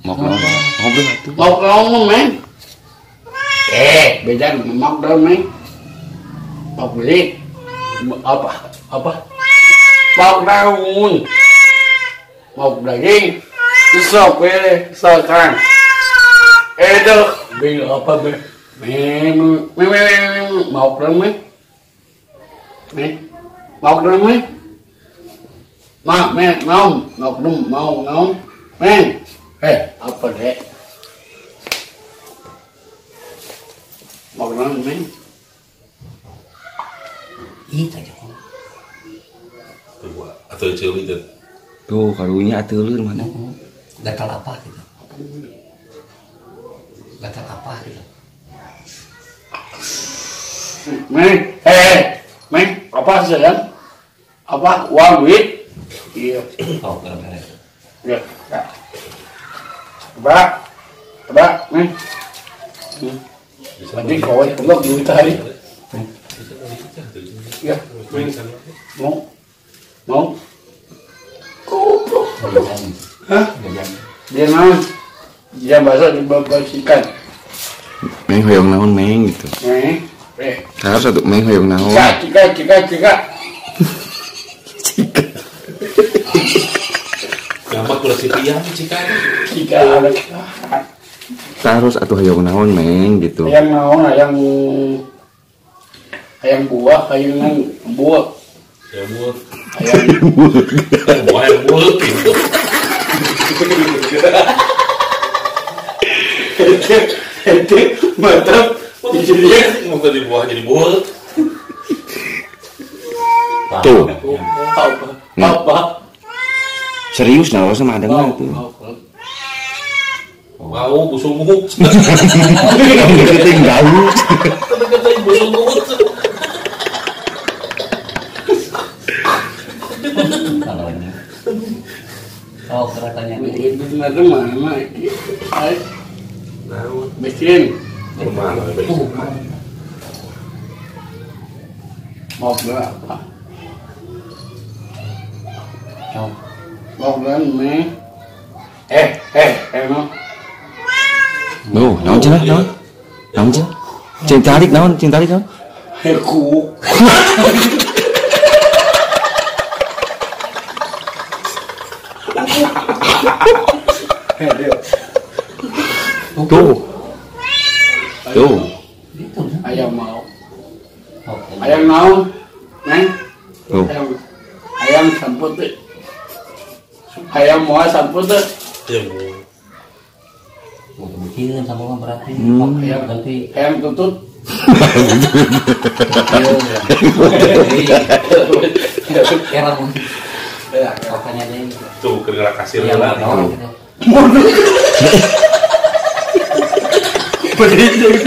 Mok naon? Ngobrol atuh. Mok naon, men? Beda mok naon, men? Mok beli. Apa? Apa? Mok daun. Mok daging. Sok we sekarang. Itu beli apa, be? Mok naon, men? Mok naon, men? Mak, men, naon? Mok naon, mau naon? Men. Apa dek? Mau naon, men? Ih, aja kok. Tuh, atau ceuli teh. Tuh, karunya ateuleun mana? Gatal apa gitu. Gatal apa gitu. Men, men, apa sih kan? Apa? Uang duit? Iya. Oh, gara-gara. Ya. Coba, coba, nih. Nanti kau itu duit tadi. Ya, mau, mau. Goblok. Hah? Dia naon? Dia basah dibersihkan. Meng hoyong naon meng gitu. Meng, Harus satu meng hoyong naon. Cika, cika, cika. Cika. Gampang kurang pian cika. Cika ada. Terus atuh hoyong naon meng gitu. Hayang naon, hayang hayang buah, hayang buah. Hayang buah. Hayang buah. Buah hayang buah gitu. Itu mantap. Jadi mau jadi buah jadi buah. Tuh. Apa? Apa? Serius nah, sama ada nggak tuh? Mau busung muhuk. Keting gaul. Keting busung muhuk. Oh, keretanya. Itu benar mana? Mesin. Mana? Mau berapa? Mau berapa? Emang. Nuh, naon cenah, naon? Naon cenah? Cing tarik naon, cing tarik naon? Heku. Tuh. Tuh. Ayam mau. Ayam mau. Neng. Tuh. Ayam samput. Ayam mau samput. Mungkin sama berarti ayam ganti ayam tutut. Tuh kena kasir lah. Berdiri.